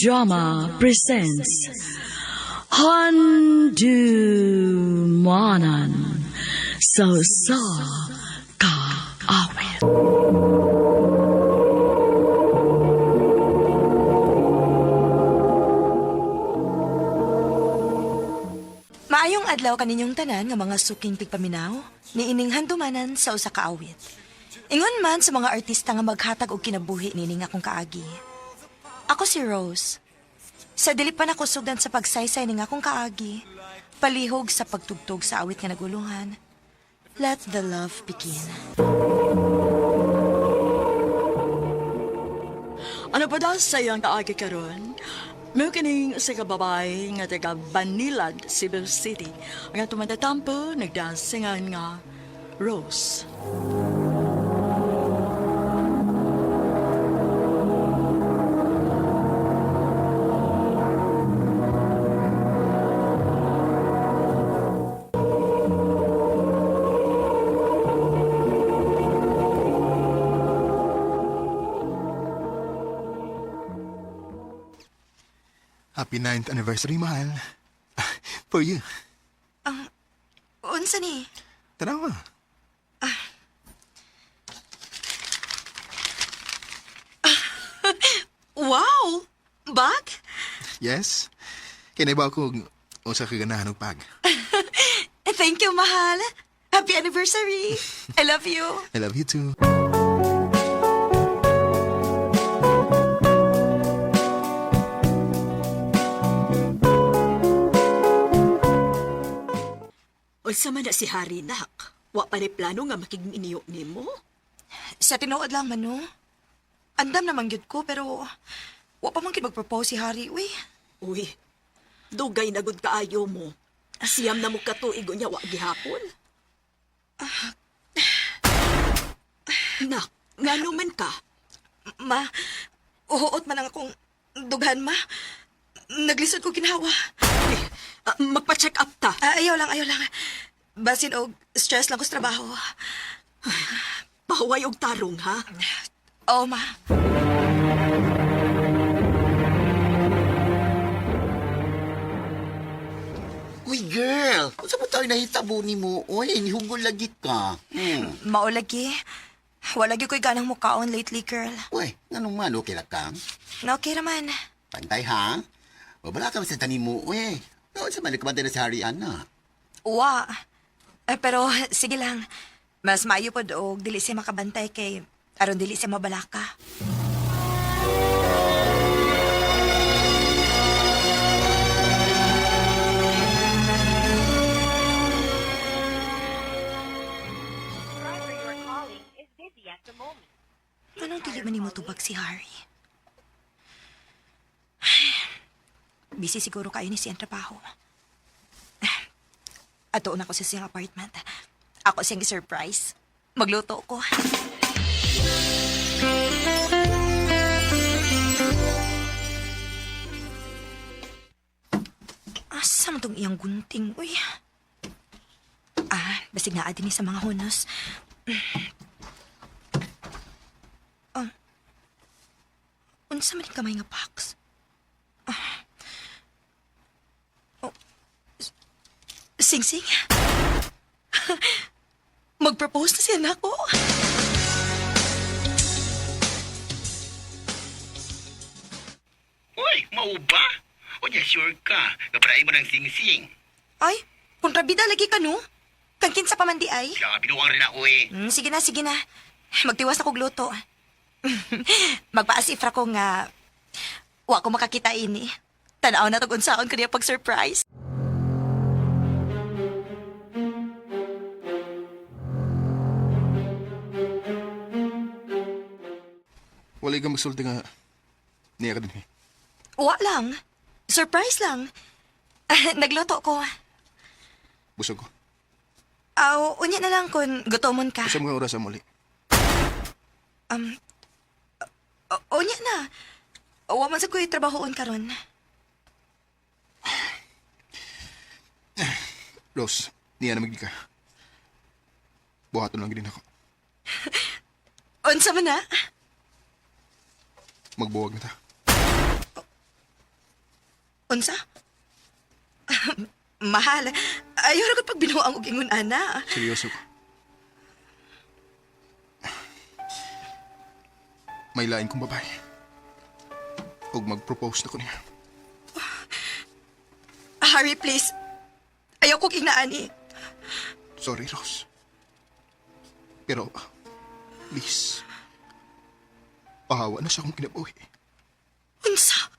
Drama presents Handumanan sa Sa Kaawit. Maayong adlaw kaninyong tanan nga mga suking tigpaminaw, niining handumanan sa usa ka awit. Ingon man sa mga artista nga maghatag og kinabuhi nining akong kaagi. Ako si Rose. Sa dili pa nako sugdan sa pagsaysay ning akong kaagi, palihog sa pagtugtog sa awit nga nagulungan. Let the love begin. Ano pa daw sa iyang kaagi karon? Mao kining usa ka babae nga taga Banilad, Cebu City. Ang atong matatampo nagdasingan nga Rose. Happy 9th anniversary, mahal. For you. Unsa ni? Tanawa. Wow! Bag? Yes? Kaya ba ako usa ka ganahan og pag. Thank you, mahal. Happy anniversary. I love you. I love you too. Unsa man na si Harry nak? Wa pa ni plano nga makig-iniyo nimo? Sa tinuod lang man, no? Andam naman gyud ko, pero wa pa man gyud mag-propose si Harry, uy. Uy, dugay na gud kaayo mo. Siyam na mo katuig unya wa gihapon. Nak, ngano man ka? Ma, uhuot man ang akong dughan, ma. Naglisod ko ginawa. Uy, magpa-check up ta. Ah, ayaw lang, ayaw lang. Basin og stress lang ko sa trabaho. Pahuway og tarong ha. Oo, ma. Uy, girl! Unsa ba tayo nahitabo ni mo? Uy, nihugol lagi ka. Maulagi. Wala gyud ko'y ganang mukaon lately, girl. Uy, nganong man, okay lang ka? Na okay raman. Pantay, ha? Wala ka sa tanim mo, uy. Unsa man nagkamantay na si Harry, ana? Wa. Eh, pero sige lang. Mas maayo pod og dili siya makabantay kay aron dili siya mabalaka. Driver you are calling is busy at the moment. Anong dili man nimo tubag si Harry? Ay, busy siguro kayo ni siyang trabaho. Ato na ko sa siyang apartment. Ako siyang surprise. Magluto ko. Asa man tong iyang gunting? Uy. Ah, basig naa din ni sa mga hunos. Unsa man yung kamay nga box? Ah. Oh. Sing Sing? Mag-propose na siya nako. Uy, mao ba? Unya, sure ka. Kaparain mo ng sing-sing. Ay, kontrabida lagi ka no? Kang kinsa pa man di ay. Grabe binuang rin ako, eh. Sige na, sige na. Magtiwas na kog luto. Magpaasif ra ko nga wa ko makakita ini. Tanaw na tog unsaon kaniya pag-surprise. Wala ka magsulti nga niya ka din eh. Wa lang. Surprise lang. Nagluto ko. Busog ko. Aw, unya na lang kung gutomon ka. Usa mga oras muli. Unya na. Wa man sa ko'y trabahoon karon. Rose, niya na magdi ka. Buhaton lang din ako. Unsa man na? Magbuwag na ta. Unsa? Mahal, ayaw ra gud pagbinuang og ingon ana. Seryoso ko. May lain kong babae. Ug mag-propose na ko niya. Harry, please. Ayaw kong ingnaani. Sorry, Rose. Pero, please, pahawa na sa akong kinabuhi. Unsa?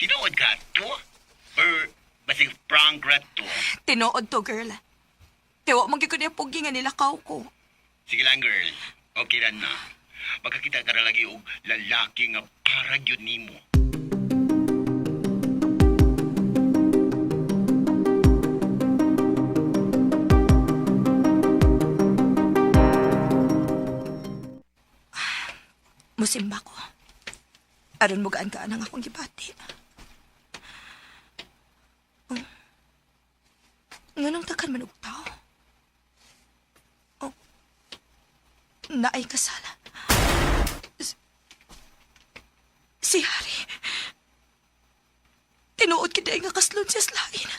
Tinuod ka to? Or basig prank rat to? Tinuod to, girl. Kaya wa man gyud ko niya pugi nga nilakaw ko. Sige lang, girl. Okay ra na. Makakita ka na lagi og lalaki nga para gyud nimo. Musimba ko. Aron mo gaan kaan ang akong gibati. Oh. Nganong takan man og tao? Oh. Naay kasala. Si Harry. Tinuod kita nga kaslon siya sa lain.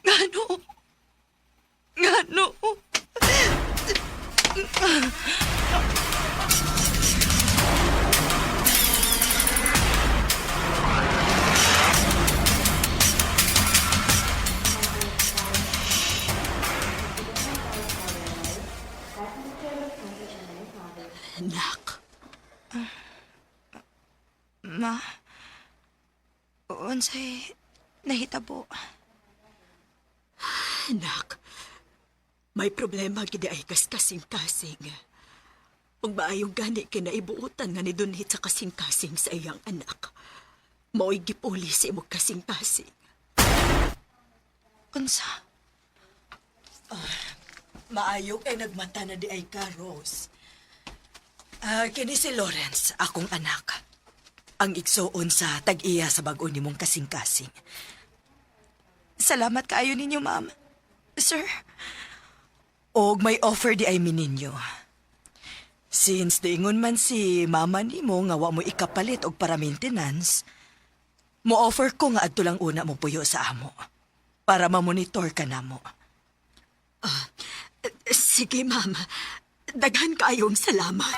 Ngano? Ngano? Anak, Ma, unsay nahitabo. anak. May problema gid ay kas kasing-kasing. Ug maayong gani kinaibuotan nga nidunhit sa kasing-kasing sa iyang anak. Mao'y gipuli sa imong kasing-kasing. Unsa? Maayo kay nagmata na di ay ka, Rose. Ah, kini si Lawrence, akong anak. Ang igsuon sa tag-iya sa bag-o nimong kasing-kasing. Salamat kaayo ninyo, ma'am. Sir, Og may offer di ay mininyo. Since diingon man si mama nimo nga wa mo ikapalit og para maintenance, mo offer ko nga adto lang una mo puyo sa amo para ma-monitor ka namo. Sige, ma'am. Daghan kaayong salamat.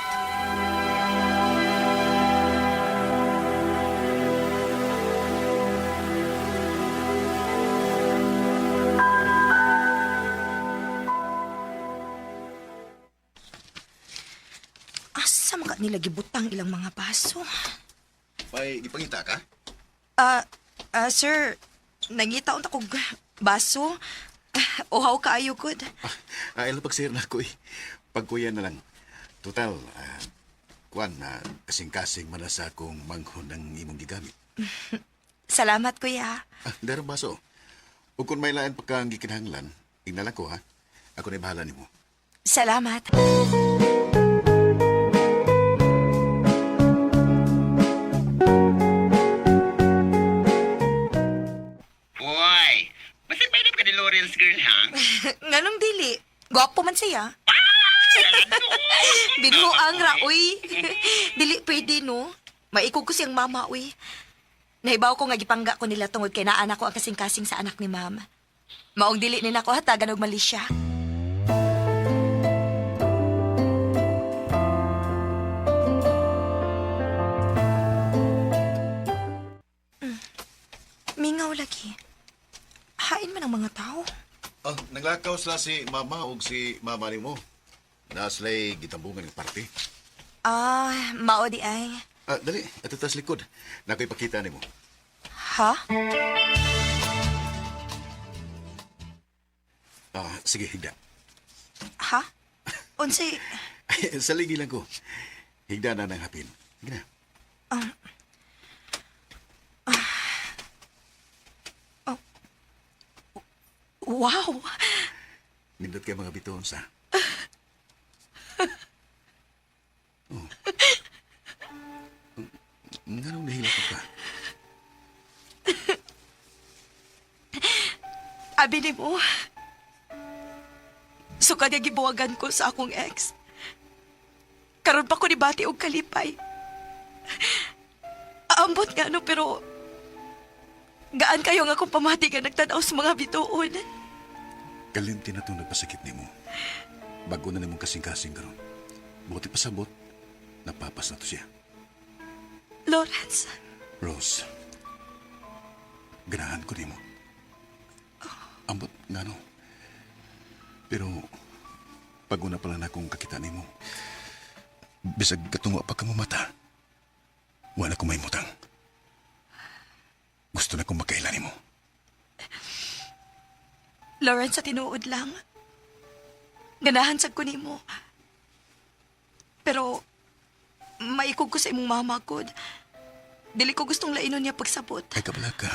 Asa man ka nila gibutang ilang mga baso? May gipangita ka? Ah, sir, nangita unta kog baso. Uhaw kaayo gud. Ah, ila pagsir na ko eh. Pagkuya na lang. Total, kuan na kasing-kasing man na sa akong manghon ng imong gigamit. Salamat, kuya. Ah, darong baso. Ug kung may lain pa kang gikinahanglan, ingnalan ko ha. Ako na bahala nimo. Salamat. Uy, basig may ka ni Lawrence girl ha? Nganong dili? Gwapo man siya. Binuang ra, uy. Dili pwede, no? Maikog ko siyang mama, uy. Nahibaw ko nga gipangga ko nila tungod kay naa ko ang kasing-kasing sa anak ni mama. Maong dili ni nako hatagan og mali siya. Mingaw lagi. Hain man ang mga tao. Oh, naglakaw sila si mama ug si mama nimo. Na sila'y gitambungan ng parte. Ah, mao di ay. Ah, dali, ato tas likod. Nako'y pakita nimo. Ha? Ah, sige, higda. Ha? Unsay Sa ligi lang ko. Higda na ng hapin. Sige na. Wow! Nindot kay mga bituon sa. Oh. Nganong nahilak ka? Abi ni mo. Sukad nga gibuwagan ko sa akong ex. Karon pa ko ni bati og kalipay. Aambot nga no, pero gaan kayo nga akong pamati nga nagtanaw sa mga bituon. Kalimti na itong nagpasakit nimo. Bago na nimong kasing-kasing karon. Buti pasabot, napapas na to siya. Lawrence, Rose, ganahan ko nimo. Ambot nga no. Pero, pag una pala na akong kakita nimo, bisag katungo pa ka mo mata, wala ko may mutang. Gusto na kong makaila nimo. Lawrence, sa tinuod lang. Ganahan sad ko nimo. Pero maikog ko sa imong mama gud. Dili ko gustong lainon niya pagsabot. Ay kabala ka.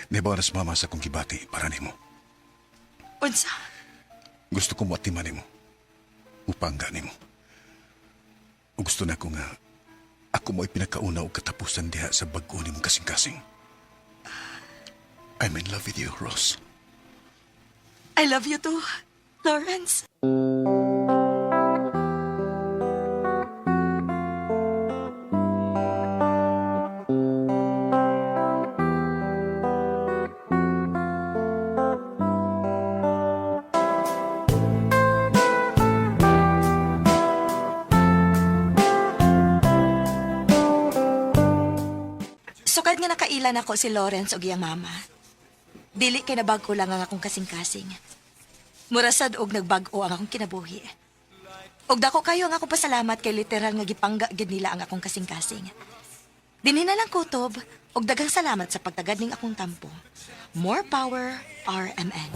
Nibaw na sa mama sa akong gibati para nimo. Unsa? Gusto ko moatiman nimo. Upangga nimo. Ug gusto na ko nga ako mo'y pinakauna og katapusan diha sa bag-o nimong kasing-kasing. I'm in love with you, Rose. I love you too, Lawrence. Sukad nga nakailan ako si Lawrence og iyang mama. Dili kay nabag-o lang ang akong kasing-kasing. Murasad og nagbag-o ang akong kinabuhi. Og dako kayo ang akong pasalamat kay literal nga gipangga gid nila ang akong kasing-kasing. Dinhi na lang kutob og daghang salamat sa pagtagad ning akong tampo. More power, RMN.